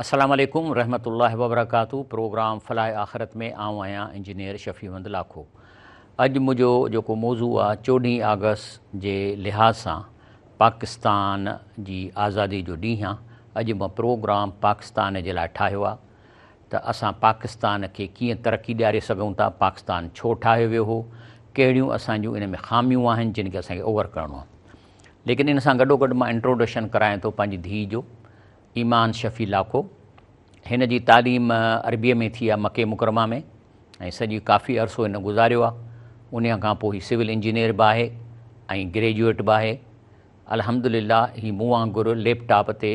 السلام عليڪم رحمة الله وبرڪاته پروگرام فلاح آخرت ۾ آئون آهيان انجنيئر شفيع محمد لاکو اڄ منهنجو جيڪو موضوع آ 14 آگسٽ جي لحاظ سان پاڪستان جي آزادي جو ڏينهن آ اڄ مان پروگرام پاڪستان جي لاء ٺاهيو آ ته اسان پاڪستان کي ڪيئن ترقي ڏياري سگهون ٿا پاڪستان ڇو ٺاهيو ويو هو ڪهڙيون اسان جون ان ۾ خاميون آهن جن کي اسان کي اوور ڪرڻو آ ليڪن ان سان گڏو گڏ مان انٽروڊڪشن ڪرايان ٿو پنهنجي ڌيء جو ايمان شفيع لاکو، هن جي تعليم عربيء ۾ ٿي آهي مڪي مڪرمه ۾ ۽ سڄي ڪافي عرصو هن گذاريو آهي. انهيء کان پوء هي سول انجنيئر به آهي ۽ گريجوئيٽ به آهي. الحمدلله هي مون وانگر ليپ ٽاپ تي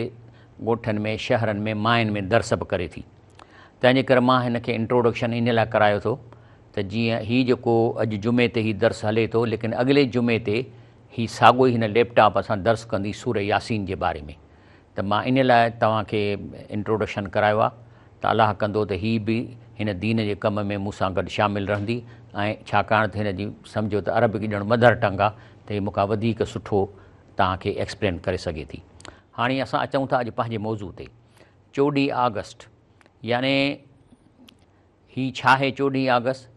ڳوٺن ۾ شهرن ۾ ماين ۾ درس به ڪري ٿي. تنهن جي ڪري مان هن کي انٽروڊڪشن ان لاء ڪرايو ٿو ته جيئن هي جيڪو اڄ جمعي تي هي درس هلي ٿو ليڪن اڳلي جمعي تي هي ساڳو ئي هن ليپ ٽاپ سان درس ڪندي سوره ياسين جي باري ۾. ته مان ان لاء توهان کي انٽروڊڪشن ڪرايو آهي ته الله ڪندو ته هي به هن دين جي ڪم ۾ مون سان گڏ شامل رهندي ۽ ڇاڪاڻ ته هن جي سمجهو ته عربڪ ڄڻ مڌر ٽنگ آهي ته هي مون کان وڌيڪ سٺو توهان کي ايڪسپلين ڪري سگهي ٿي. هاڻي اسان اچون ٿا اڄ پنهنجي موضوع تي 14 آگسٽ يعني هي ڇا آهي 14 آگسٽ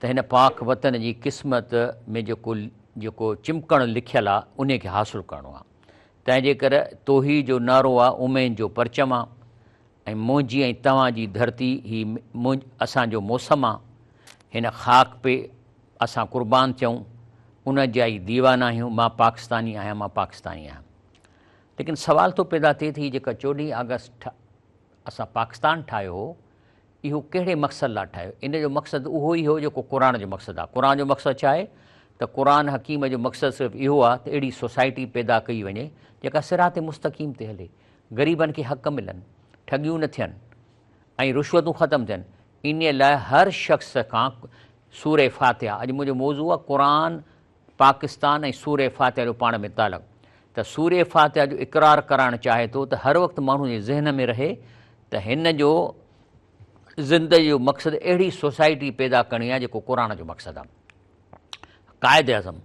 ته هن پاڪ وطن جي قسمت ۾ جيڪو جيڪو چمڪڻ لکيل آهي انهي کي حاصل ڪرڻو آهي. تنهن جي ڪري توحيد جو نعرو آ، اميد جو پرچم آ ۽ منهنجي ۽ توهان جي ڌرتي هي اسان جو موسم آ، هن خاڪ پي اسان قربان ٿيون، ان جا ئي ديوانا آهيون، مان پاڪستاني آهيان، مان پاڪستاني آهيان. ليڪن سوال ٿو پيدا ٿئي ته هي جيڪا 14 آگسٽ اسان پاڪستان ٺاهيو هو، اهو ڪهڙي مقصد لاء ٺاهيو؟ ان جو مقصد اهو ئي هو جيڪو قرآن جو مقصد آهي. قرآن جو مقصد ڇا آهي؟ ته قرآن حڪيم جو مقصد صرف اهو آهي ته اهڙي سوسائٽي پيدا ڪئي وڃي جيڪا صراط مستقيم تي هلي، غريبن کي حق ملن، ٺڳيون نه ٿين ۽ رشوتون ختم ٿين. انهيء لاء هر شخص کان سورة فاتحه، اڄ منهنجو موضوع آهي قرآن پاڪستان ۽ سورة فاتحه جو پاڻ ۾ تعلق ته سورة فاتحه جو اقرار ڪرائڻ چاهي ٿو ته هر وقت ماڻهو جي ذهن ۾ رهي ته هن جو زندگي جو مقصد اهڙي سوسائٽي پيدا ڪرڻي آهي جيڪو قرآن جو مقصد آهي. قائد اعظم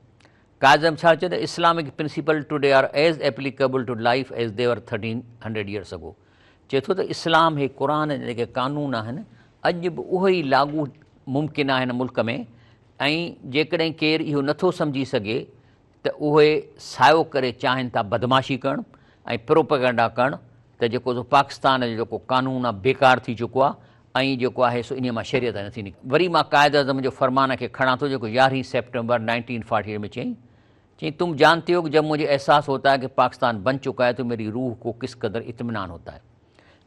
قائد اعظم ڇا چيو ته Islamic principle today are as applicable to life as they were 1300 years ago. چئي ٿو ته اسلام هي قرآن جا جيڪي قانون آهن اڄ به اهي ئي لاڳو ممڪن آهن ملڪ ۾ ۽ جيڪڏهن ڪير اهو نٿو سمجهي سگهي ته اهي سايو ڪري چاهين ٿا بدمعاشي ڪرڻ ۽ پروپيگنڊا ڪرڻ ته جيڪو سو پاڪستان جو جيڪو قانون آهي بيڪار ٿي چڪو آهي ۽ جيڪو آهي سو انهي مان شريعت نٿي نڪري. وري مان قائد اعظم جو فرمان کي کڻان ٿو جيڪو 11 سيپٽمبر 1948 ۾ چيائين چيائين تم جانتي هو ڪه جب مجهي احساس هوتا هي ڪه پاڪستان بن چڪا هي تو ميري روح ڪو ڪس قدر اطمينان هوتا هي.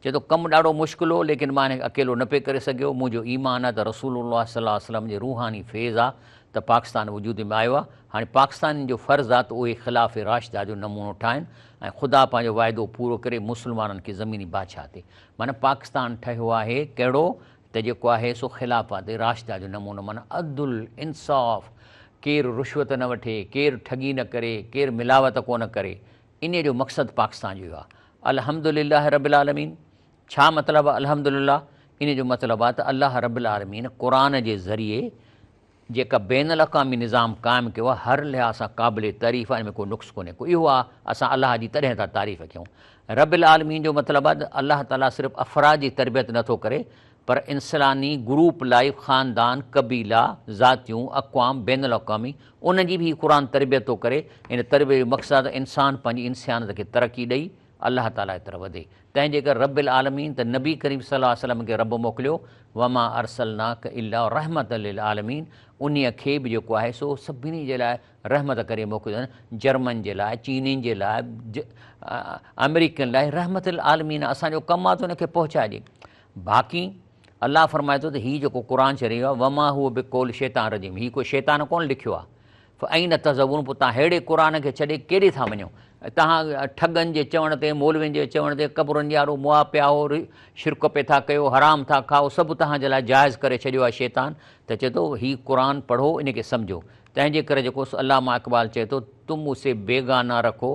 چئي ٿو ڪم ڏاڍو مشڪل هو ليڪن مان هن کي اڪيلو نه پئي ڪري سگهيو، منهنجو ايمان آهي ته رسول الله صلي الله عليه وسلم جي روحاني فيض آ ته پاڪستان وجود ۾ آيو آ، هاڻي پاڪستانين جو فرض آ ته اهي خلافِ راشده جو نمونو ٺاهن ۽ خدا پنهنجو وعدو پورو ڪري مسلمانن کي زميني بادشاهه تي معنيٰ پاڪستان ٺهيو آهي ڪهڙو ته جيڪو آهي سو خلافت راشده جو نمونو معنيٰ عدل انصاف ڪير رشوت نه وٺي ڪير ٺڳي نه ڪري ڪير ملاوت ڪونه ڪري انهيء جو مقصد پاڪستان جو اهو آهي. الحمد لله رب العالمين ڇا مطلب آهي الحمد لله؟ انهيء جو مطلب آهي ته الله رب العالمين قرآن جي ذريعي جيڪا بين الاقوامي نظام قائم ڪيو آهي هر لحاظ سان قابل تعريف آهي ان ۾ ڪو نقص ڪونهي ڪو اهو آهي اسان الله جي تڏهن ٿا تعريف ڪيون. رب العالمين جو مطلب آهي ته الله تعاليٰ صرف افراد جي تربيت نٿو ڪري پر انسلاني گروپ لائيف، خاندان، قبيلا، ذاتيون، اقوام، بين الاقوامي، انهن جي به هي قرآن تربيت ٿو ڪري، ان تربيت جو مقصد آهي ته انسان پنهنجي انسانيت کي ترقي ڏئي الله تعاليٰ جي طرف وڌي، تنهن جي ڪري رب العالمين ته نبي ڪريم صلي الله عليه وسلم کي رب موڪليو، وما ارسلناک الا رحمة للعالمين، انهيء کي به جيڪو آهي سو سڀني جي لاء رحمت ڪري موڪليو اٿن، جرمن جي لاء، چينين جي لاء، آمريڪين لاء رحمة للعالمين آهي، اسان جو ڪم آهي ته ان کي پهچائجي. باقي الله فرمائي ٿو ته هي جيڪو قرآن شريف آهي وما هو بقول شيطان رجيم هي ڪو شيطان ڪونه لکيو آهي فاين تذهبون پوء توهان ههڙي قرآن کي ڇڏي ڪيڏي ٿا وڃو توهان ٺڳن جي چوڻ تي مولوين جي چوڻ تي قبرن جي آڏو مئا پيا آهو شرڪ پئي ٿا ڪيو حرام ٿا کائو سڀ توهان جي لاء جائز ڪري ڇڏيو آهي شيطان ته چئي ٿو هي قرآن پڙهو ان کي سمجهو تنهن جي ڪري جيڪو علامه اقبال چئي ٿو تم اسي بيگانه رکو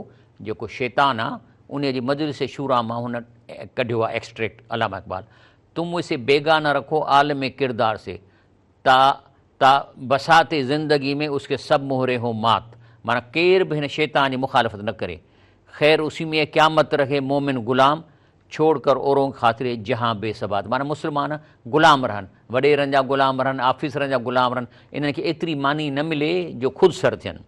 جيڪو شيطان آ انهيء جي مجلس شوريٰ مان هن ڪڍيو آهي ايڪسٽريڪٽ علامه اقبال تم اسي بيگانه رکو عالم ڪردار سي تا تا بساط زندگي ۾ اس ڪي سب مهري هون مات معنيٰ ڪير به هن شيطان جي مخالفت نه ڪري خير اسي ۾ قيامت رهي مومن غلام ڇوڙ ڪر اورون خاطر جهان بي ثبات معنيٰ مسلمان غلام رهن، وڏيرن جا غلام رهن، آفيسرن جا غلام رهن، انهن کي ايتري ماني نه ملي جو خود سر ٿين.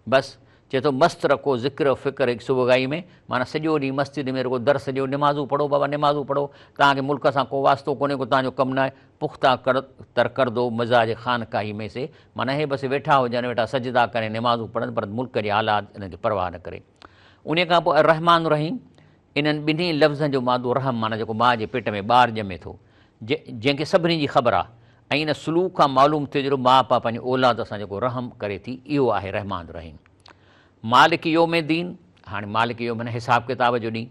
بس چئي ٿو مست رکو ذڪر و فڪر هڪ صبحگاهي ۾ معنيٰ سڄو ڏينهن مسجد ۾ رڳو درس ڏيو نمازون پڙهو بابا نمازون پڙهو توهان کي ملڪ سان ڪو واسطو ڪونهي ڪو توهان جو ڪم ناهي پختا ڪر تر ڪردو مزاج خانقاهي ۾ سي معنيٰ هي بس ويٺا هجن ويٺا سجدا ڪري نمازون پڙهن پر ملڪ جي حالات انهن کي پرواهه نه ڪري انهي کان پوء الرحمان الرحيم انهن ٻنهي لفظن جو مادو رحم معنيٰ جيڪو ماء جي پيٽ ۾ ٻار ڄمي ٿو، جنهن کي سڀني جي خبر آهي ۽ ان سلوڪ کان معلوم ٿئي جو ماء پاء پنهنجي اولاد سان جيڪو رحم ڪري ٿي اهو آهي رحمان الرحيم. مالڪ يوم الدين، هاڻي مالڪ يوم معنيٰ حساب ڪتاب جو ڏينهن.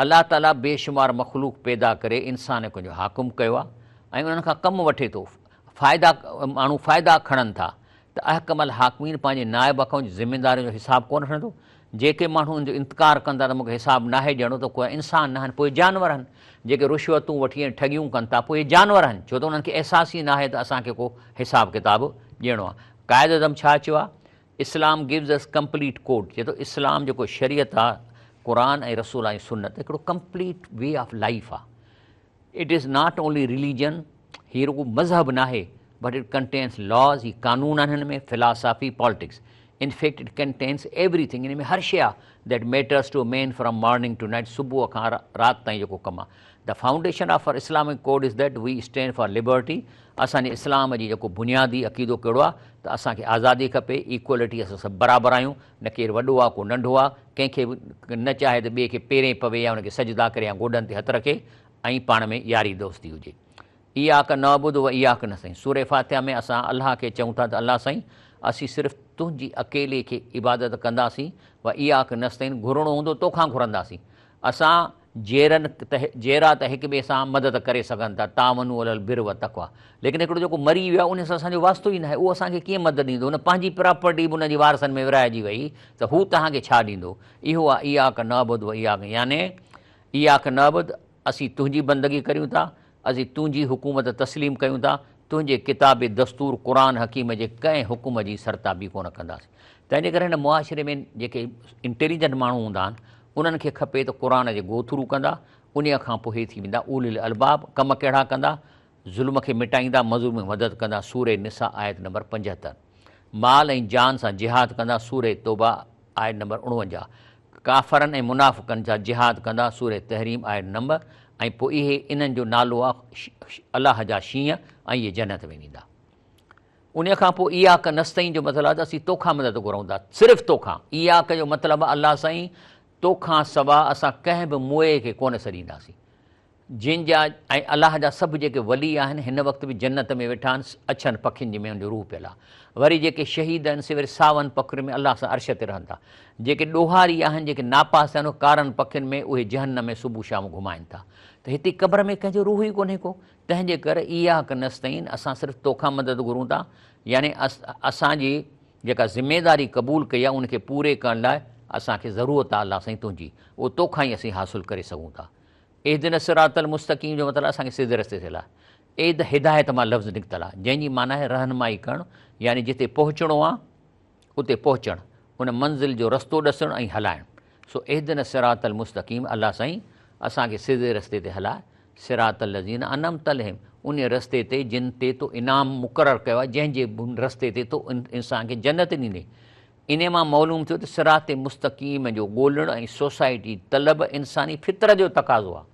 الله تعاليٰ بي شمار مخلوق پيدا ڪري انسان کي پنهنجو حاڪم ڪيو آهي ۽ انهن کان ڪم وٺي ٿو، فائدا ماڻهو فائدا کڻن ٿا ته احڪم الحاڪمين پنهنجي نائب کان ذميدارين جو حساب ڪونه وٺندو؟ جيڪي ماڻهو ان جو انڪار ڪن ٿا ته مون کي حساب ناهي ڏيڻو ته ڪو انسان ناهن پوء جانور آهن، جيڪي رشوتون وٺي ۽ ٺڳيون ڪن ٿا پوء اهي جانور آهن ڇو ته انهن کي احساس ئي ناهي ته اسان کي ڪو حساب ڪتاب ڏيڻو آهي. قائد اعظم ڇا چيو آهي؟ اسلام گيوز اس ڪمپليٽ ڪوڊ چئي ٿو اسلام جيڪو شريعت آهي قرآن ۽ رسول جي سنت هڪڙو ڪمپليٽ وي آف لائيف آهي. It is not only religion, هي رڳو مذهب ناهي، but it contains laws, هي قانون آهن هن ۾، philosophy, politics. In fact it contains everything, ان ۾ هر شيء آهي that matters to man from morning to night, صبح کان رات تائين جيڪو ڪم آهي. The foundation of our Islamic code is that we stand for liberty, اسان جي اسلام جي جيڪو بنيادي عقيدو ڪهڙو آهي ته اسان کي آزادي کپي، ايڪوالٽي، اسان سڀ برابر آهيون، نه ڪير وڏو آهي ڪو ننڍو آهي، ڪنهن کي به نه چاهي ته ٻئي کي پيرين پوي يا ان کي سجدا ڪري يا گوڏن تي هٿ رکي ۽ پاڻ ۾ ياري دوستي هجي. اياڪ نعبد و اياڪ نستعين سوره فاتحه ۾ اسان الله کي چئون ٿا ته الله سائين اسين صرف تنهنجي اڪيلي کي عبادت ڪنداسين و اياڪ نستعين گهرڻو هوندو توکان گهرنداسين اسان جيئرن ته جيئرا ته هڪ ٻئي سان مدد ڪري سگهن ٿا، تعاونوا علي البر والتقويٰ، ليڪن هڪڙو جيڪو مري ويو آهي ان سان اسان جو واسطو ئي ناهي، اهو اسان کي ڪيئن مدد ڏيندو، ان پنهنجي پراپرٽي به ان جي وارثن ۾ ورهائجي وئي ته هو توهان کي ڇا ڏيندو، اهو آهي اياڪ نعبد و اياڪ يعني اياڪ نعبد اسين تنهنجي بندگي ڪريون ٿا، اسين تنهنجي حڪومت تسليم ڪيون ٿا، تنهنجي ڪتاب دستور قرآن حڪيم جي ڪنهن حڪم جي سرتابي ڪونه ڪنداسين. تنهنجي ڪري هن معاشري ۾ جيڪي انٽيليجنٽ ماڻهو هوندا آهن انهن کي کپي ته قرآن جي گو ٿرو ڪندا، انهيء کان پوء هي ٿي ويندا اولي الالباب، ڪم ڪهڙا ڪندا؟ ظلم کي مٽائيندا، مظلوم جي مدد ڪندا، سورة نساء آيت نمبر 75. مال ۽ جان سان جهاد ڪندا، سورة توبه آيت نمبر 49. ڪافرن ۽ منافقن سان جهاد ڪندا، سورة تحريم آيت نمبر ۽ پوء اهي انهن جو نالو آ الله جا شينهن ۽ اهي جنت ۾ ويندا. انهيء کان پوء اياڪ نستعين جو مطلب آهي ته اسين توکان مدد گهرون ٿا، صرف توکان. اياڪ جو مطلب آهي الله سائين توکان سوا اسان ڪنهن به موئي کي ڪونه سڏينداسين. جن جا ۽ الله جا سڀ جيڪي ولي آهن هن وقت به جنت ۾ ويٺا آهن، اڇن پکين جي ۾ ان جو روح پيل آهي. وري جيڪي شهيد آهن سي وري ساون پکين ۾ الله سان عرش تي رهن ٿا. جيڪي ڏوهاري آهن جيڪي ناپاس آهن اهي ڪارن پکين ۾ اهي جهنم ۾ صبح شام گهمائن ٿا. ته هتي قبر ۾ ڪنهن جو روح ئي ڪونهي ڪو. تنهن جي ڪري اياڪ نستعين اسان صرف توکان مدد گهرون ٿا يعني اسان جي جيڪا ذميداري قبول ڪئي آهي ان کي پوري ڪرڻ لاء اسان کي ضرورت آهي الله سائين تنهنجي اهو توکان ئي اسين حاصل ڪري سگهون ٿا. اهدنا الصراط المستقيم جو مطلب اسان کي سڌي رستي تي هلاء. اهد هدايت مان لفظ نڪتل آهي جنهن جي معنيٰ آهي رهنمائي ڪرڻ يعني جتي پهچڻو آهي اتي پهچڻ، ان منزل جو رستو ڏسڻ ۽ هلائڻ. سو اهدنا الصراط المستقيم الله سائين اسان کي سڌي رستي تي هلاء، صراط الذين انعمت عليهم انهي رستي تي جن تي تو انعام مقرر ڪيو آهي، جنهن جي رستي تي تو انسان کي جنت ڏيندين. انهي مان معلوم ٿيو ته صراط مستقيم جو ڳولڻ ۽ سوسائٽي جي طلب انساني فطرت جو تقاضو آهي.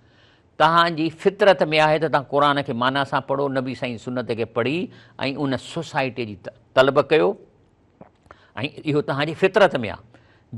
توهان جي فطرت ۾ آهي ته توهان قرآن کي معنيٰ سان پڙهو، نبي سائين جي سنت کي پڙهي ۽ ان سوسائٽي جي طلب ڪيو ۽ اهو توهان جي فطرت ۾ آهي.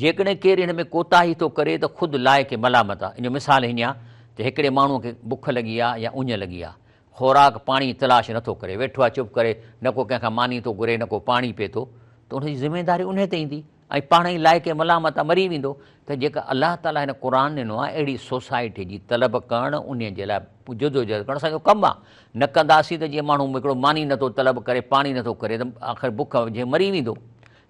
جيڪڏهن ڪير ان ۾ ڪوتاهي ٿو ڪري ته خود لائق ملامت آهي. ان جو مثال هيئن آهي ته هڪڙي ماڻهوء کي بک لڳي آهي يا اڃ لڳي آهي. خوراڪ پاڻي تلاش نٿو ڪري، ويٺو آهي چپ ڪري، نه ڪو ڪنهن کان ماني ٿو گهري نه ڪو پاڻي پئي ٿو ته ان جي ذميداري انهي تي ايندي. ۽ پاڻ ئي لائق ملامت آ مري ويندو ته جيڪا الله تعالي هن قرآن ڏنو آ اهڙي سوسائٽي جي طلب ڪرڻ انهي جي لاء جدوجهد ڪرڻ اسان جو ڪم آ نه ڪنداسين ته جيئن ماڻهو هڪڙو ماني نٿو طلب ڪري پاڻي نٿو ڪري ته آخر بک جي مري ويندو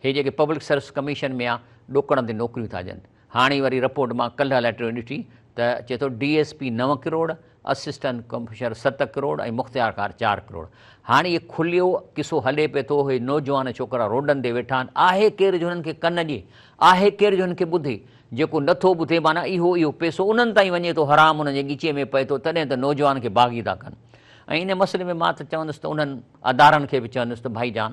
هي جيڪي پبلڪ سروس ڪميشن ۾ آ ڏوڪڙن تي نوڪريون ٿا ڏين هاڻي وري رپورٽ مان ڪلهه الائي ٽيون ڏٺي ته چئي ٿو D S P 9 crore, assistant commissioner 7 crore ۽ مختيارڪار 4 ڪروڙ. هاڻي هي کليو قصو هلي پئي ٿو، هي نوجوان ڇوڪرا روڊن تي ويٺا آهن، آهي ڪير جو هنن کي ڪن ڏئي، آهي ڪير جو هنن کي ٻڌي. جيڪو نه ٿو ٻڌي معنيٰ اهو اهو پئسو انهن تائين وڃي ٿو حرام انهن جي ڳچيء ۾ پئي ٿو تڏهن ته نوجوان کي باغي ٿا ڪن ۽ ان مسئلي ۾ مان ته چوندس ته انهن ادارن کي به چوندس ته ڀائي جان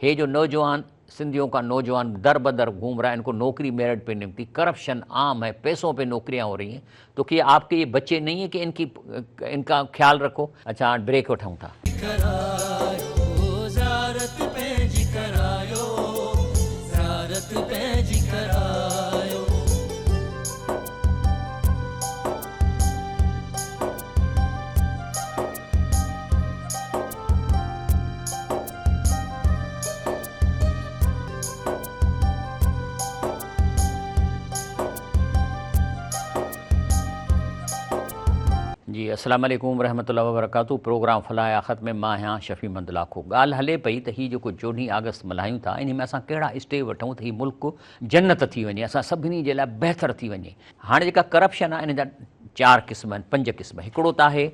هي جو نوجوان سنڌيون کا نوجوان در بدر گهوم رها هي ان کو نوڪري ميرٽ پي نهين ملتي ڪرپشن عام هي پئسون پي نوڪريان هو رهي هين تو ڪيا آپ ڪي يي بچي نهين هي ڪي ان ڪي ان کا خيال رکو. اڇا هاڻ بريڪ وٺون ٿا. ڪرايو زيارت پنهنجي ڪرايو زيارت پنهنجي ڪرايو. جي السلام عليڪم ورحمة الله وبرڪاته پروگرام فلاح آخرت ۾ مان آهيان شفيع محمد لاکو ڳالهه هلي پئي ته هي جيڪو چوڏهين آگسٽ ملهايون ٿا انهي ۾ اسان ڪهڙا اسٽيپ وٺون ته هي ملڪ جنت ٿي وڃي اسان سڀني جي لاء بهتر ٿي وڃي هاڻي جيڪا ڪرپشن آهي ان جا چار قسم آهن پنج قسم هڪڙو ته آهي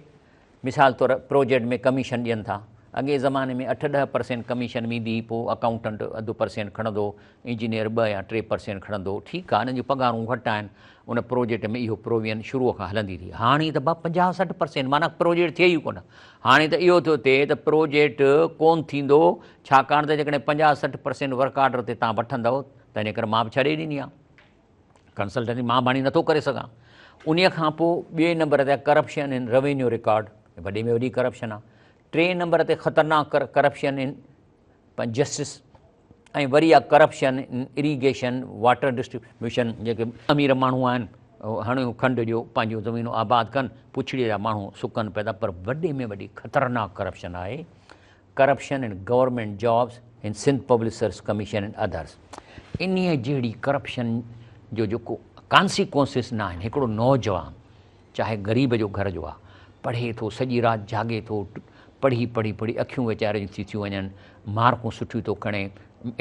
مثال طور پروجيڪٽ ۾ ڪميشن ڏين ٿا. اڳئين زماني ۾ اٺ ڏهه پرسينٽ ڪميشن ويندي هئي پوء اڪائونٽنٽ اڌ پرسينٽ کڻندو، انجنيئر ٻه يا ٽي پرسينٽ کڻندو. ٺيڪ آهي انهن جون پگهارون گهٽ آهن. ان پروجيڪٽ ۾ اهو پرووين شروع کان هلندي ٿي. هاڻي ته ڀا 50 60 پرسينٽ معنيٰ پروجيڪٽ ٿئي ئي ڪونه. هاڻي ته اهو ٿيو ٿئي ته پروجيڪٽ ڪونه ٿيندو ڇاڪاڻ ته جيڪڏهن 50 60 پرسينٽ ورڪ آرڊر تي تان وٺندؤ ته ان ڪري مان به ڇڏي ڏني آهي. ڪنسلٽنسي مان به هاڻي نٿو ڪري سگهان. انهيء کان پوء ٻئي نمبر تي آهي ڪرپشن ان روينيو رڪارڊ، وڏي ۾ وڏي ڪرپشن آهي. ٽئين نمبر تي خطرناڪ ڪرپشن ان جسٽس ۽ وري آهي ڪرپشن ان اريگيشن واٽر ڊسٽريبيوشن، جيڪي امير ماڻهو آهن هڻيو کنڊ ڏيو پنهنجون زمينون آباد ڪن، پڇڙيء جا ماڻهو سڪن پيا ٿا، پر وڏي ۾ وڏي خطرناڪ ڪرپشن آهي corruption in government jobs in Sindh public service commission and others انهيء جهڙي ڪرپشن جو جيڪو ڪانسيڪوئنسز نه آهن هڪڙو نوجوان چاهي غريب جو گهر جو آهي پڙهي ٿو سڄي رات جاڳي ٿو پڙهي پڙهي پڙهي اکيون ويچاري جون ٿي ٿيون وڃن مارڪون سٺيون ٿو کڻي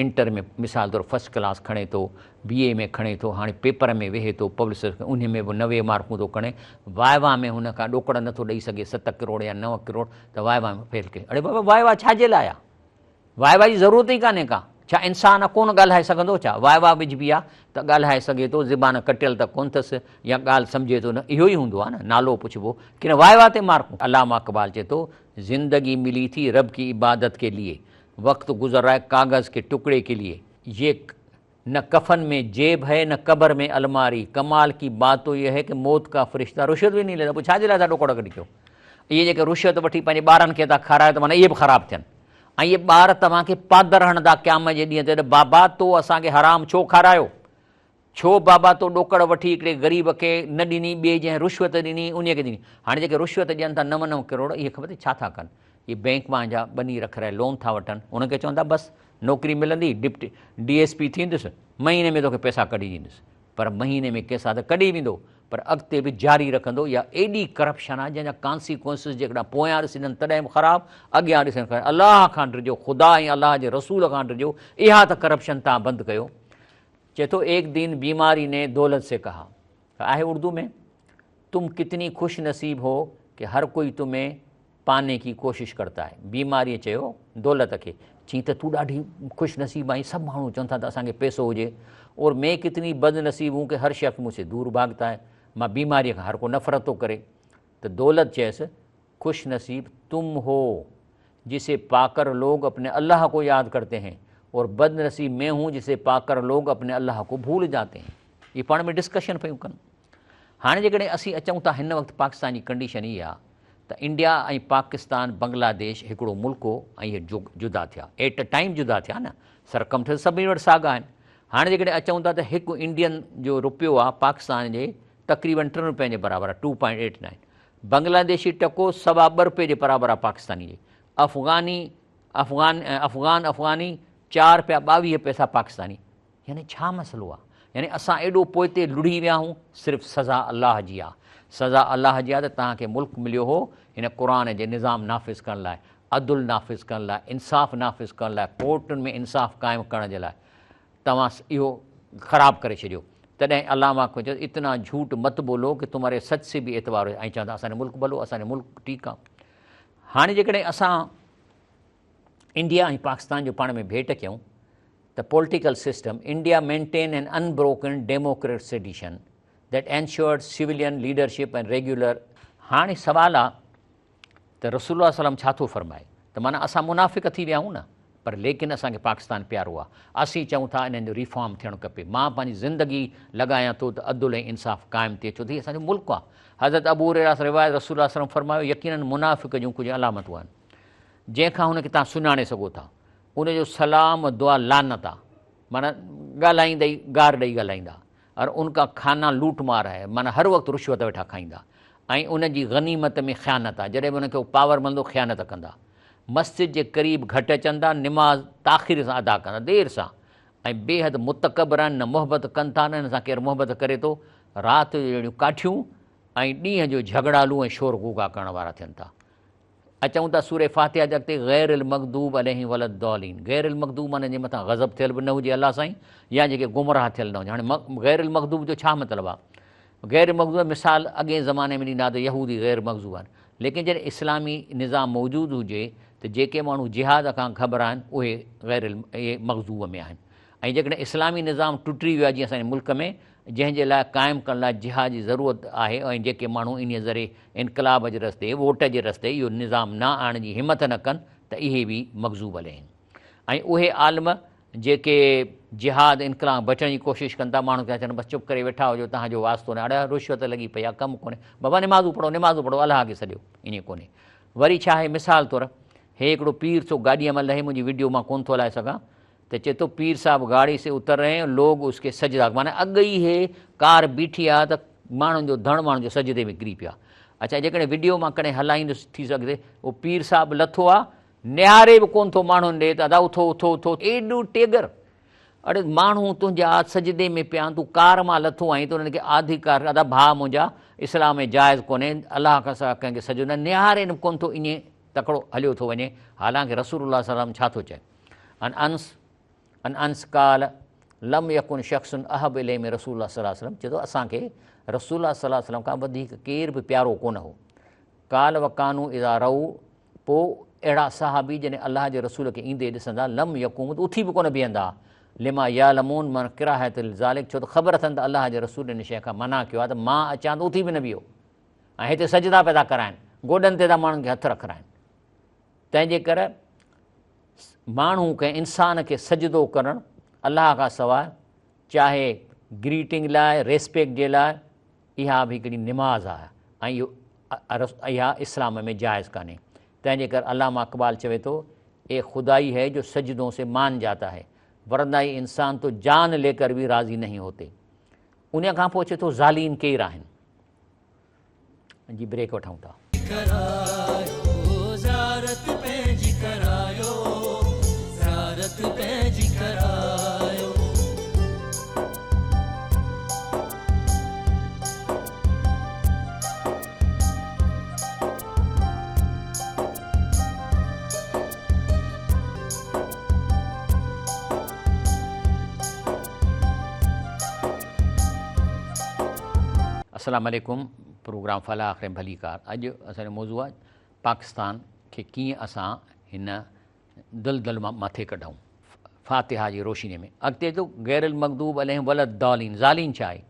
انٽر ۾ مثال طور فرسٽ ڪلاس کڻي ٿو بي اي ۾ کڻي ٿو هاڻي پيپر ۾ ويهي ٿو پبلڪ سروس انهي ۾ به 90 مارڪون ٿو کڻي وائوا ۾ هن کان ڏوڪڙ نٿو ڏئي سگهي 7 ڪروڙ يا 9 ڪروڙ ته وائوا ۾ فيل ڪيو اڙي بابا وائوا ڇا جي لاء آ وائوا جي ضرورت ئي ڪانهي ڪا ڇا انسان ڪون ڳالهائي سگهندو ڇا وائوا وجهبي آ ته ڳالهائي سگهي ٿو زبان ڪٽيل ته ڪون ٿس يا ڳالهه سمجهي ٿو نه اهو ئي هوندو آ نه نالو پڇبو ڪي نه وائوا تي مارڪون علامه اقبال چئي ٿو زندگي ملي ٿي رب ڪي عبادت ڪي ليي وقت گذر رها هي ڪاغذ ڪي ٽڪڙي ڪي ليي يه نه ڪفن ۾ جيب هي نه قبر ۾ الماري، ڪمال ڪي بات تو يه هي ڪه موت ڪا فرشته رشوت به نهين ليتا، پوء ڇا جي لاء ٿا ڏوڪڙ گڏ ڪيو؟ اهي جيڪي رشوت وٺي پنهنجي ٻارن کي ٿا کارايو ته معنيٰ اهي به خراب ٿين ۽ اهي ٻار توهان کي پادر هڻندا قيامت جي ڏينهن تي ته بابا تو اسان کي حرام ڇو کارايو؟ ڇو بابا تو ڏوڪڙ وٺي هڪڙي غريب کي نه ڏني ٻئي جنهن رشوت ڏني انهي کي ڏني. هاڻي جيڪي رشوت ڏين ٿا نو نو ڪروڙ اهي خبر اٿئي ڇا ٿا ڪن؟ اهي بئنڪ مان جا ٻني رکرائي لون ٿا وٺن انهن کي چون ٿا بس نوڪري ملندي ڊپٽي ڊي ايس پي ٿيندس مهيني ۾ توکي پئسا ڪڍي ڏيندس پر مهيني ۾ ڪيسا ته ڪڍي ويندو پر اڳتي به جاري رکندو اها ايڏي ڪرپشن آهي جنهن جا ڪانسيڪوئنسز جيڪڏهن پويان ڏسجن تڏهن به خراب اڳيان ڏسجن خراب الله کان ڊڄو خدا ۽ الله جي رسول کان ڊڄو اها ته ڪرپشن تان بند ڪيو چئي ٿو ايڪ دين بيماري ني دولت سي ڪها آهي اردو ۾ تم ڪتني خوش نصيب هو ڪي هر ڪوئي تمهين پاني ڪي ڪوشش ڪرتا هي. بيماريء چيو دولت کي، چين ته تون ڏاڍي خوش نصيب آهين، سڀ ماڻهو چون ٿا ته اسان کي پئسو هجي، اور مين ڪتني بد نصيب هون ڪي هر شخص مون سي دور ڀاگتا هي، مان بيماريء کان هر ڪو نفرت ٿو ڪري. ته دولت چيس، خوش نصيب تم هو جسي پاڪر لوگ اپني الله ڪو ياد ڪرتي هين، اور بد نصيب مين هون جسي پاڪر لوگ اپني الله ڪو ڀول جاتي هين. اهي پاڻ ۾ ڊسڪشن پيون ڪن. هاڻي جيڪڏهن اسين اچون ٿا هن وقت پاڪستان جي ڪنڊيشن اها آهي ته انڊيا ۽ پاڪستان بنگلاديش هڪڙو ملڪ هو ۽ اهي جدا ٿيا ايٽ ا ٽائيم جدا ٿيا نه سرڪم ٺل سڀني وٽ ساڳا آهن هاڻي جيڪڏهن اچون ٿا ته هڪ انڊين جو روپيو آهي پاڪستان جي تقريبن ٽن روپين جي برابر آهي 2.89 بنگلاديشي ٽڪو سوا ٻه روپي جي برابر آهي پاڪستاني جي افغاني افغان افغان افغاني چار روپيا ٻاويهه پئسا پاڪستاني يعني ڇا مسئلو آ؟ يعني اسان ايڏو پوئتي لڙهي ويا آهيون، صرف سزا الله جي آ. سزا الله جي آ ته توهان کي ملڪ مليو هو هن قرآن جي نظام نافذ ڪرڻ لاء، عدل نافذ ڪرڻ لاء، انصاف نافذ ڪرڻ لاء، ڪورٽن ۾ انصاف قائم ڪرڻ جي لاء، توهان اهو خراب ڪري ڇڏيو. تڏهن علامه کي چيو اتنا جهوٽ مت بولو ڪه تمهاري سچ سي به اعتبار هو ۽ چون ٿا اسان جو ملڪ ڀلو، اسان جو ملڪ ٺيڪ آ. هاڻي جيڪڏهن اسان انڊيا ۽ پاڪستان جو پاڻ ۾ ڀيٽ ڪيون ته political system, India maintain an unbroken democratic tradition that ensured civilian leadership and regular. هاڻي سوال آ ته رسول الله صلعم ڇا ٿو فرمائي ته معنيٰ اسان منافق ٿي ويا آهيون نه پر ليڪن اسان کي پاڪستان پيارو آ اسين چئون ٿا انهن جو ريفارم ٿيڻ کپي مان پنهنجي زندگي لڳايان ٿو ته عدل ۽ انصاف قائم ٿئي ڇو ته هي اسان جو ملڪ آ حضرت ابو هريره سان روايت رسول الله صلعم فرمايو يقيناً منافق جون ڪجهه علامتون آهن جنهن کان هن کي توهان سڃاڻي سگهو ٿا ان جو سلام دعا لعنت آ معنيٰ ڳالهائيندي ئي گار ڏئي ڳالهائيندا اور ان کا کانا لوٽ مار آهي معنيٰ هر وقت رشوت ويٺا کائيندا ۽ ان جي غنيمت ۾ خيانت آ جڏهن به ان کي پاور ملندو خيانت ڪندا مسجد جي قريب گهٽ اچندا نماز تاخير سان ادا ڪندا دير سان ۽ بيحد متڪبر آهن نه محبت ڪن ٿا نه هن سان ڪير محبت ڪري ٿو رات جو جهڙيون ڪاٺيون ۽ ڏينهن جو جهڳڙالو ۽ شور غوغا ڪرڻ وارا ٿين ٿا. اچون ٿا سوره فاتحه جي اڳتي غير المغضوب عليهم ولا الضالين غير المغضوب معنيٰ جنهن مٿان غضب ٿيل به نه هجي الله سائين يا جيڪي گمراهه ٿيل نه هجن. هاڻي غير المغضوب جو ڇا مطلب آهي؟ غير مغضوب مثال اڳئين زماني ۾ ڏيندا ته يهودي غير مغضوب آهن ليڪن جڏهن اسلامي نظام موجود هجي ته جيڪي ماڻهو جهاد کان گهٻرائن اهي غير اهي مغضوب ۾ آهن ۽ جيڪڏهن اسلامي نظام ٽٽي ويو آهي جيئن اسان جي ملڪ ۾ جنهن جي لاء قائم ڪرڻ لاء جهاد جي ضرورت آهي ۽ جيڪي ماڻهو انهيء ذريعي انقلاب جي رستي، ووٽ جي رستي اهو نظام نه آڻڻ جي همت نه ڪن ته اهي به مغضوب عليهم ۽ اهي عالم جيڪي جهاد انقلاب کان بچڻ جي ڪوشش ڪن ٿا ماڻهن کي چون بس چپ ڪري ويٺا هجو توهان جو واسطو نه اڙي رشوت لڳي پئي آهي ڪم ڪونهي بابا نمازون پڙهو نمازون پڙهو الله کي سڏيو ائين ڪونهي وري ڇا آهي مثال طور هي هڪڙو پير ٿو گاڏيء مان لهي منهنجي وڊيو مان ڪونه ٿو هلائي سگهان ته چئي ٿو پير صاحب گاڙي سي اتر رهي هين لوگ اس ڪي سجدا معنيٰ اڳ ئي هي ڪار بيٺي آ ته ماڻهن جو ڌڻ ماڻهن جو سجدي ۾ ڪري پيا اڇا جيڪڏهن وڊيو مان ڪڏهن هلائيندس ٿي سگهي اهو پير صاحب لٿو آ نهاري به ڪون ٿو ماڻهن ڏي ته ادا اٿو اٿو اٿو ايڏو ٽيگر اڙي ماڻهو تنهنجا سجدي ۾ پيا آهن تون ڪار مان لٿو آهين ته انهن کي آڌي ڪار ادا ڀاء منهنجا اسلام ۾ جائز ڪونهي الله کان سواء ڪنهن کي سجدو نه نهاري ڪون ٿو ائين تڪڙو هليو ٿو وڃي حالانڪه رسول الله صلي الله عليه وسلم ڇا ٿو چئي عن انس عن انس قال لم يڪن شخص احب الي من رسول الله صلي الله عليه وسلم چي ٿو اسان کي رسول الله صلي الله عليه وسلم کان وڌيڪ ڪير به پيارو ڪونه هو قال وڪانو اذا رأو پوء اهڙا صحابي جڏهن الله جي رسول کي ايندي ڏسندا لم يقوموا ته اٿي به ڪونه بيهندا لما يعلمون من ڪراهت ذلڪ ڇو ته خبر اٿن ته الله جي رسول ان شيء کان منع ڪيو آهي ته مان اچان ته اٿي به نه بيهو ۽ هتي سجدا پيا ٿا ڪرائن گوڏن تي ٿا ماڻهن کي هٿ رکرائن تنهن جي ڪري ماڻهو ڪنهن انسان کي سجدو ڪرڻ الله کان سواء چاهي گريٽنگ لاء ريسپيڪٽ جي لاء اها به هڪڙي نماز آهي ۽ اهو اها اسلام ۾ جائز ڪانهي تنهن جي ڪري علامه اقبال چوي ٿو اي خدائي هي جو سجدون سي مان جاتا هي ورنه هي انسان تو جان لي ڪر به راضي نهين هوتي ان کان پوء چئي ٿو ظالين ڪير آهن جي بريڪ وٺون ٿا. ڪرايو زيارت پنهنجي ڪرايو زيارت پنهنجي ڪرايو. السلام عليڪم پروگرام فلاح آخر ۾ ڀليڪار اڄ اسان جو موضوع آهي پاڪستان کي ڪيئن اسان هن دلدل مان مٿي ڪڍون فاتحه جي روشني ۾ اڳتي ٿو غير المغضوب عليهم ولا الضالين ضالين ڇا آهي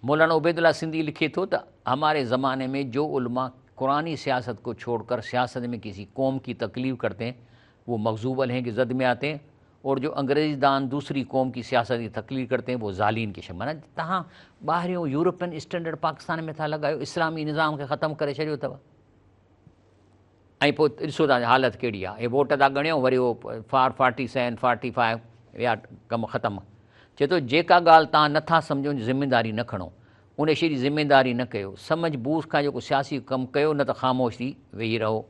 مولانا عبيد الله سنڌي لکي ٿو ته هماري زماني ۾ جو علماء قرآني سياست کو ڇوڙ ڪر سياست ۾ ڪسي قوم ڪي تڪليف ڪرتي هين وہ مغضوب عليهم ڪي زد ۾ آتي هين اور جو انگريزي دان دوسري قوم ڪي سياست ڪي تقليد ڪرتي هين وو ظالين ڪي شڪل معنيٰ تهان ٻاهريون يورپين اسٽينڊرڊ پاڪستان ۾ ٿا لڳايو اسلامي نظام کي ختم ڪري ڇڏيو اٿو ۽ پوء ڏسو تهان جي حالت ڪهڙي آهي هي ووٽ ٿا ڳڻيو وري هو فار 47 45 ويا ڪم ختم چئي ٿو جيڪا ڳالهه تهان نٿا سمجهو ان جي ذميداري نه کڻو ان شيء جي ذميداري نه ڪيو سمجهه بوجهه کان جيڪو سياسي ڪم ڪيو نه ته خاموش ٿي ويهي رهو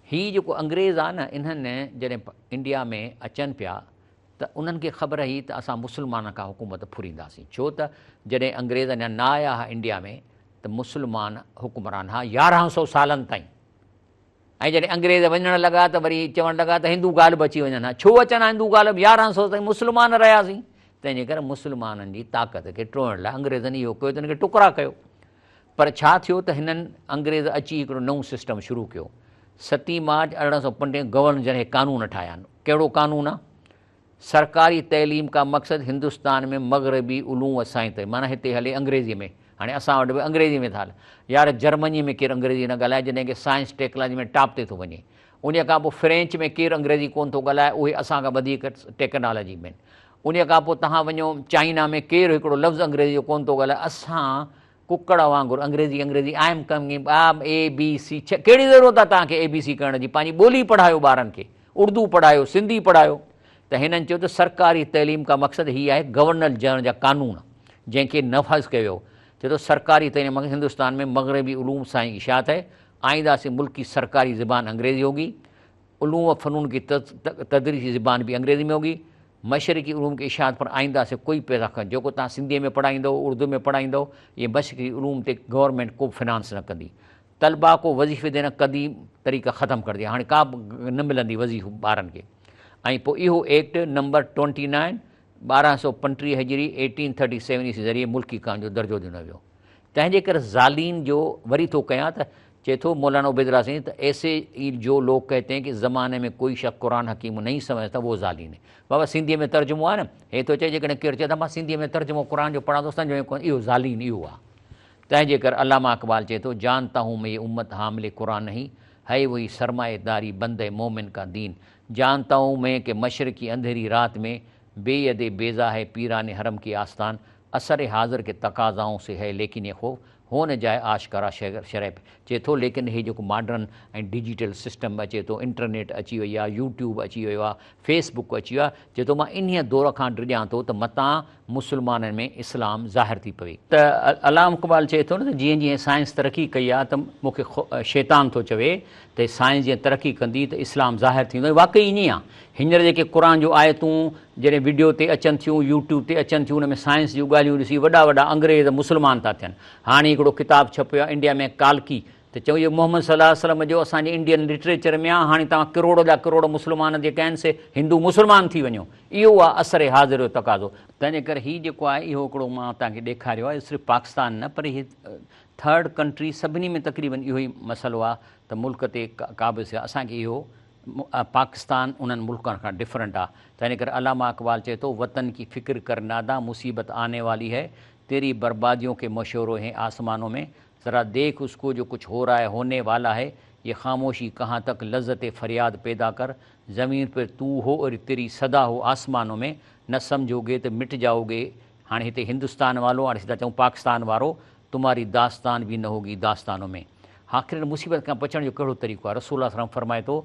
هي جيڪو انگريز آ نه انهن جڏهن انڊيا ۾ اچن پيا ته انهن کي خبر هئي ته اسان مسلمانن کان حڪومت ڦرينداسين ڇو ته جڏهن انگريز اڃا نه آيا ها انڊيا ۾ ته مسلمان حڪمران ها 1100 سالن تائين ۽ جڏهن انگريز وڃڻ لڳا ته وري چوڻ لڳا ته هندو غالب اچي وڃن ها ڇو اچن ها هندو غالب 1100 تائين مسلمان رهياسين تنهن جي ڪري مسلمانن جي طاقت کي ٽوڙڻ لاء انگريزن اهو ڪيو ته انهن کي ٽڪرا ڪيو پر ڇا ٿيو ته هنن انگريز اچي هڪڙو نئون سسٽم شروع ڪيو. ستين مارچ 1835 گورنر جنرل هي قانون ٺاهيا آهن. ڪهڙو قانون آ؟ سرڪاري تعليم ڪا مقصد هندستان ۾ مغربي علوم و سائنس تي معنيٰ هتي هلي انگريزي ۾ هاڻي اسان وٽ به انگريزي ۾ ٿا هلن يار جرمني ۾ ڪير انگريزي نه ڳالهائي جڏهن ڪي سائنس ٽيڪنالاجي ۾ ٽاپ تي ٿو وڃي انهي کان پوء فرينچ ۾ ڪير انگريزي ڪون ٿو ڳالهائي اهي اسان کان وڌيڪ ٽيڪنالاجي ۾ انهي کان پوء توهان وڃو چائنا ۾ ڪير هڪڙو لفظ انگريزي جو ڪون ٿو ڳالهائي اسان ڪڪڙ وانگر انگريزي انگريزي I am coming I A B C ڇا ڪهڙي ضرورت آهي توهان کي اي بي سي ڪرڻ جي پنهنجي ٻولي پڙهايو ٻارن کي اردو پڙهايو سنڌي پڙهايو ته هنن چيو ته سرڪاري تعليم کا مقصد هي آهي گورنر جنرل جا قانون جنهن کي نفاذ ڪيو ويو چي ٿو سرڪاري تعليم مقصد هندستان ۾ مغربي علوم سائين اشاعت هي آئنده سي ملڪ ڪي سرڪاري زبان انگريزي هوگي علوم و فنون ڪي تدريسي زبان به انگريزي ۾ هوگي مشرقي علوم ڪي اشاعت پر آئنده سي ڪوئي پيسا خرچ جيڪو توهان سنڌي ۾ پڙهائيندو اردو ۾ پڙهائيندو اهي مشرقي علوم تي گورنمينٽ ڪو به فنانس نه ڪندي طلبا ڪو وظيفي دينا قديم طريقه ختم ڪر ديا هاڻي ڪا به نه ملندي وظيفو ٻارن کي ۽ پوء اهو ايڪٽ نمبر 29 1235 هجري 1837 عيسوي ذريعي ملڪي قانون جو درجو ڏنو ويو تنهن جي ڪري زالين جو وري ٿو ڪيان ته چئي ٿو مولانا عبيدالله سائين ته ايسي ئي جو لوگ ڪهتي هين ڪي زماني ۾ ڪوئي شخص قرآن حڪيم نهين سمجهتا وو زالين هي بابا سنڌي ۾ ترجمو آهي نه هي ٿو چئي جيڪڏهن ڪير چئي ته مان سنڌي ۾ ترجمو قرآن جو پڙهان ٿو سمجهه ۾ ڪونه اهو زالين اهو آهي تنهن جي ڪري علامه اقبال چئي ٿو جانتا هون مين يه امت حامل قرآن نهين هي وهي سرمايه داري بنده مومن ڪا دين جانتا هون مين ڪي مشرق ڪي انڌيري رات مين بي يد بيضا هي پيران حرم ڪي آستان عصر حاضر ڪي تقاضائون سي هي ليڪن يه خوف هو نه جائي آشڪارا شرح چئي ٿو ليڪن هي جيڪو ماڊرن ۽ ڊجيٽل سسٽم اچي ٿو انٽرنيٽ اچي وئي آهي يوٽيوب اچي ويو آهي فيس بڪ اچي ويو آهي چئي ٿو مان انهيء دور کان ڊڄان ٿو ته متان مسلمانن ۾ اسلام ظاهر ٿي پوي. ته علامه اقبال چئي ٿو نه ته جيئن جيئن سائنس ترقي ڪئي آهي ته مون کي شيطان ٿو چوي ته سائنس جيئن ترقي ڪندي ته اسلام ظاهر ٿيندو ۽ واقعي ائين ئي آهي هينئر جيڪي قرآن جون آيتون جڏهن وڊيو تي اچن ٿيون يوٽيوب تي اچن ٿيون ان ۾ سائنس جون ڳالهيون ڏسي وڏا وڏا انگريز مسلمان ٿا ٿين. هاڻي هڪڙو ڪتاب ڇپيو آهي انڊيا ۾ ڪالڪي ته چئون اهو محمد صلي الله عليه وسلم جو اسان جي انڊين لٽريچر ۾ آهي هاڻي توهان ڪروڙ جا ڪروڙ مسلمان جيڪي آهن سي هندو مسلمان ٿي وڃو اهو آهي عصر حاضر جو تقاضو. تنهنجي ڪري هي جيڪو آهي اهو هڪڙو مان توهان کي ڏيکاريو آهي صرف پاڪستان نه پر هي ٿرڊ ڪنٽري سڀني ۾ تقريبن اهو ئي مسئلو آهي ته ملڪ تي قابض اسان کي اهو پاڪستان انهن ملڪن کان ڊفرنٽ آ تنهن ڪري علامه اقبال چئي ٿو وطن ڪي فڪر ڪر نادان مصيبت آني والي هي تيري برباديون ڪي مشورو هين آسمانون ۾ ذرا ديک اس ڪو جو ڪڇ هو رها هي هوني والا هي يه خاموشي ڪهان تڪ لذت فرياد پيدا ڪر زمين پر تو هو اور تيري صدا هو آسمانون ۾ نه سمجهوگي ته مٽ جائوگي هاڻي هتي هندستان والو هاڻي سڌا چئون پاڪستان وارو تمهاري داستان به نه هوگي داستانون ۾. آخر ان مصيبت کان بچڻ جو ڪهڙو طريقو آهي؟ رسول الله صلعم فرمائي ٿو،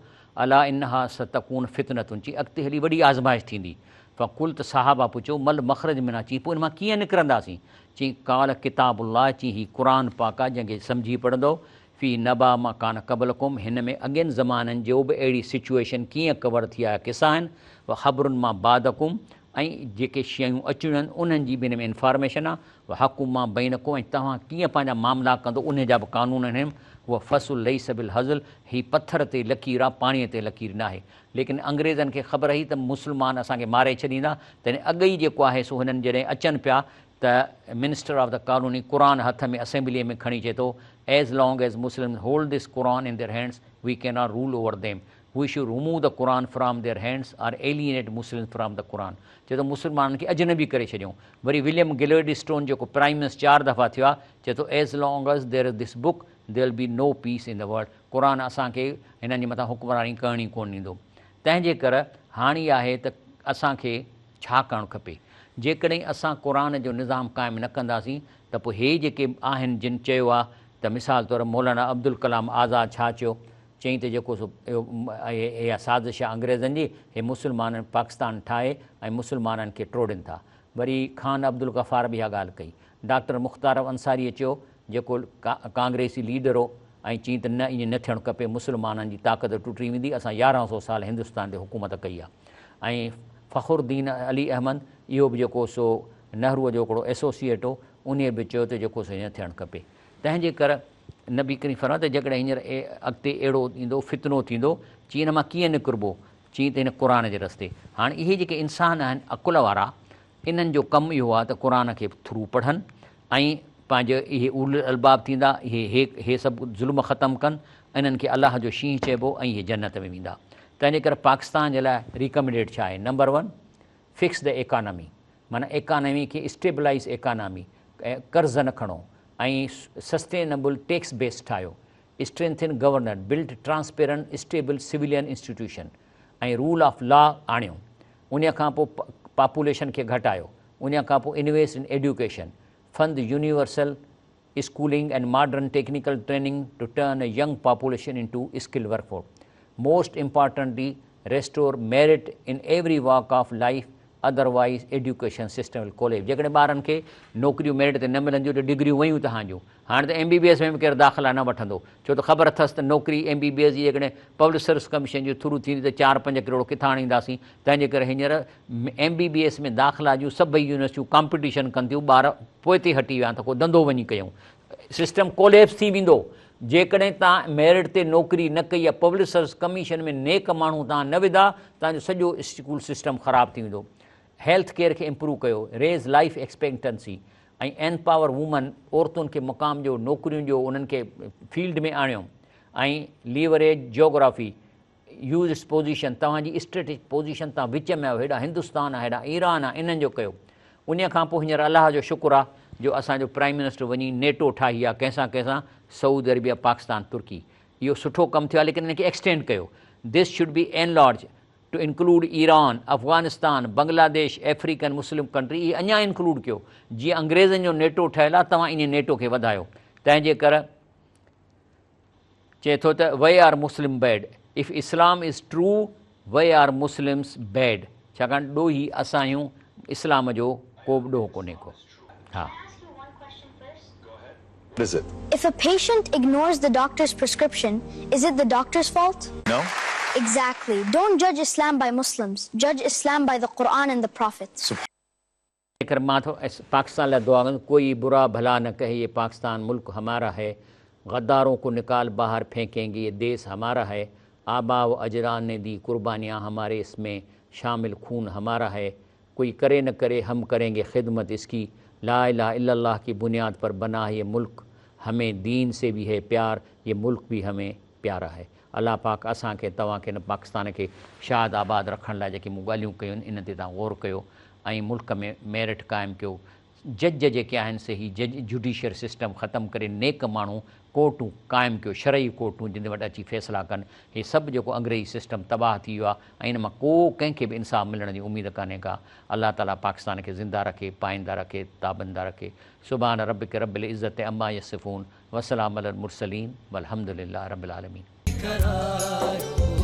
الا انها ستڪون فتنة چي اڳتي هلي وڏي آزمائش ٿيندي. فقلت صحابه پڇيو، ما المخرج منها چي پوء ان مان ڪيئن نڪرنداسين؟ چي قال ڪتاب الله چي هي قرآن پاڪ آهي جنهن کي سمجهي پڙهندؤ، فيه نبا ما ڪان قبلڪم هن ۾ اڳين زمانن جو به اهڙي سچوئيشن ڪيئن ڪور ٿي آيا قصا آهن، وخبر ما بعدڪم ۽ جيڪي شيون اچڻيون آهن انهن جي به هن ۾ انفارميشن آهي، وحڪم ما بينڪم ۽ توهان ڪيئن پنهنجا معاملا ڪندو انهي جا به قانون آهن، هو فصل ليس بالهزل هي پٿر تي لڪير آهي پاڻيء تي لڪير ناهي. ليڪن انگريزن کي خبر هئي ته مسلمان اسان کي ماري ڇڏيندا تڏهن اڳ ئي جيڪو آهي سو هنن جڏهن اچن پيا ته منسٽر آف the colony قرآن هٿ ۾ اسيمبليء ۾ کڻي چئي ٿو as long as Muslims hold this Quran in their hands we cannot rule over them we should remove the Quran from their hands or alienate Muslims from the Quran چئي ٿو مسلمانن کي اجنبي ڪري ڇڏيون وري وليم گليڊسٽون جيڪو prime minister چار دفعا ٿيو آهي چئي ٿو as long as there is this book there will be no peace in the world قرآن اسان کي هنن جي مٿان حڪمراني ڪرڻ ئي ڪونه ڏيندو تنهن جي ڪر هاڻي آهي ته اسان کي ڇا ڪرڻ کپي جيڪڏهن اسان قرآن جو نظام قائم نه ڪنداسين ته پوء هي جيڪي آهن جن چيو آهي ته مثال طور مولانا عبدالڪلام آزاد ڇا چيو چيائين ته جيڪو سو اها سازش آهي انگريزن جي، هي مسلمانن پاڪستان ٺاهي ۽ مسلمانن کي ٽوڙين ٿا. وري خان عبدالغفار به اها ڳالهه ڪئي. ڊاڪٽر مختار انصاريء چيو، جيڪو ڪانگريسي ليڊر هو ۽ چيائين ته نه ائين نه ٿيڻ کپي، مسلمانن جي طاقت ٽٽي ويندي، اسان 1100 سال هندستان تي حڪومت ڪئي آهي. ۽ فخر الدين علي احمد اهو به جيڪو سو نهروء جو هڪڙو ايسوسيئيٽ هو، انهيء به چيو ته جيڪو سو ائين نه ٿيڻ کپي. تنهن جي ڪر نبي ڪريم فرمايو ته جيڪڏهن هينئر اڳتي اهڙو ايندو فتنو ٿيندو، چي ان مان ڪيئن نڪربو؟ چي ته هن قرآن جي رستي. هاڻي اهي جيڪي انسان آهن عقل وارا، انهن جو ڪم اهو آهي ته قرآن کي ٿرو پڙهن ۽ پنهنجو اهي اولي الالباب ٿيندا، اهي هي هي سڀ ظلم ختم ڪن، انهن کي الله جو شينهن چئبو ۽ اهي جنت ۾ ويندا. تنهنجي ڪري پاڪستان جي لاء ريڪمينڊيڊ ڇا آهي؟ Number one. Fix the economy معنيٰ ايڪانامي کي اسٽيبلائيز ايڪانامي قرض نه کڻو ۽ سسٽينبل ٽيڪس بيس ٺاهيو، strengthen governance, build transparent stable civilian institution ۽ rule of law آڻيو، انهي کان پوء پاپوليشن کي گهٽايو، انهي کان پوء invest in education, fund universal schooling and modern technical training to turn a young population into skill workforce. Most importantly restore merit in every walk of life otherwise education system will collapse جيڪڏهن ٻارن کي نوڪريون merit تي نه ملنديون ته ڊگريون ويون توهان جون هاڻي ته ايم بي بي ايس ۾ به ڪير داخلا نه وٺندو ڇو ته خبر اٿس ته نوڪري ايم بي بي ايس جي جيڪڏهن پبلڪ سروس ڪميشن جي ٿرو ٿيندي ته چار پنج ڪروڙ ڪٿان آڻينداسين تنهن جي ڪري هينئر ايم بي بي ايس ۾ داخلا جون سڀئي يونيورسٽيون ڪامپٽيشن ڪن ٿيون ٻار پوئتي هٽي ويا آهن ته ڪو ڌنڌو وڃي ڪيون سسٽم ڪوليپس ٿي ويندو جيڪڏهن توهان ميرٽ تي نوڪري نه ڪئي يا پبلڪ سروس ڪميشن ۾ نيڪ ماڻهو توهان نه وڌا توهان جو سڄو اسڪول سسٽم خراب ٿي ويندو هيلٿ ڪيئر کي امپروو ڪيو ريز لائف ايڪسپيڪٽنسي ۽ اينپاور وومن عورتن کي مقام ڏيو نوڪريون ڏيو انهن کي فيلڊ ۾ آڻيو ۽ leverage geography use it's position, توهان جي اسٽريٽجڪ پوزيشن توهان وچ ۾ آهيو، هيڏانهن هندستان آهي هيڏانهن ايران آهي انهن جو ڪيو. انهيء کان پوء هينئر الله جو شڪر آهي جو اسان جو پرائيم منسٽر وڃي نيٽو ٺاهي آهي ڪنهن سان ڪنهن سان سعودي عربيه پاڪستان ترڪي اهو سٺو ڪم ٿيو آهي ليڪن ان کي ايڪسٽينڊ ڪيو this should be enlarge to include Iran Afghanistan Bangladesh African Muslim country اهي اڃا انڪلوڊ ڪيو جيئن انگريزن جو نيٽو ٺهيل آهي توهان انهي نيٽو کي وڌايو تنهن جي ڪر چئي ٿو ته why are Muslim bad if Islam is true why are Muslims bad ڇاڪاڻ ڏوهي اسان آهيون اسلام جو ڪو به ڏوهه ڪونهي ڪو ها. Is it? If a patient ignores the doctor's prescription, is it the doctor's fault? No. Exactly. Don't judge Islam by Muslims. Judge Islam by the Quran and the Prophet. جيڪر مان ٿو پاڪستان لاء دعا ڪندس ڪوئي برا ڀلا نه ڪهي يي پاڪستان ملڪ همارا هي غدارون ڪو نڪال باهر ڦينڪينگي يي ديس همارا هي آبا و اجداد ني the قربانيان هماري اس مين شامل خون همارا هي ڪوئي ڪري نه ڪري هم ڪرينگي خدمت اس ڪي لا اله الا الله ڪي بنياد پر بنا هي ملڪ همين دين سي ڀي هي پيار يي ملڪ ڀي همين پيارا هي الله پاڪ اسان کي توهان کي هن پاڪستان کي شاد آباد رکڻ لاء جيڪي مون ڳالهيون ڪيون آهن انهن تي توهان غور ڪيو ۽ ملڪ ۾ ميرٽ قائم ڪيو، جج جيڪي آهن سي هي جج جوڊيشل سسٽم ختم ڪري نيڪ ماڻهو ڪورٽون قائم ڪيو شرعي ڪورٽون جن وٽ اچي فيصلا ڪن هي سڀ جيڪو انگريزي سسٽم تباهه ٿي ويو آهي ۽ ان مان ڪو ڪنهن کي به انصاف ملڻ جي اميد ڪانهي ڪا الله تعالي پاڪستان کي زنده رکي پائنده رکي تابنده رکي سبحان ربک رب العزت عما يصفون وسلام علي المرسلين والحمد لله رب العالمين. ڪرايو.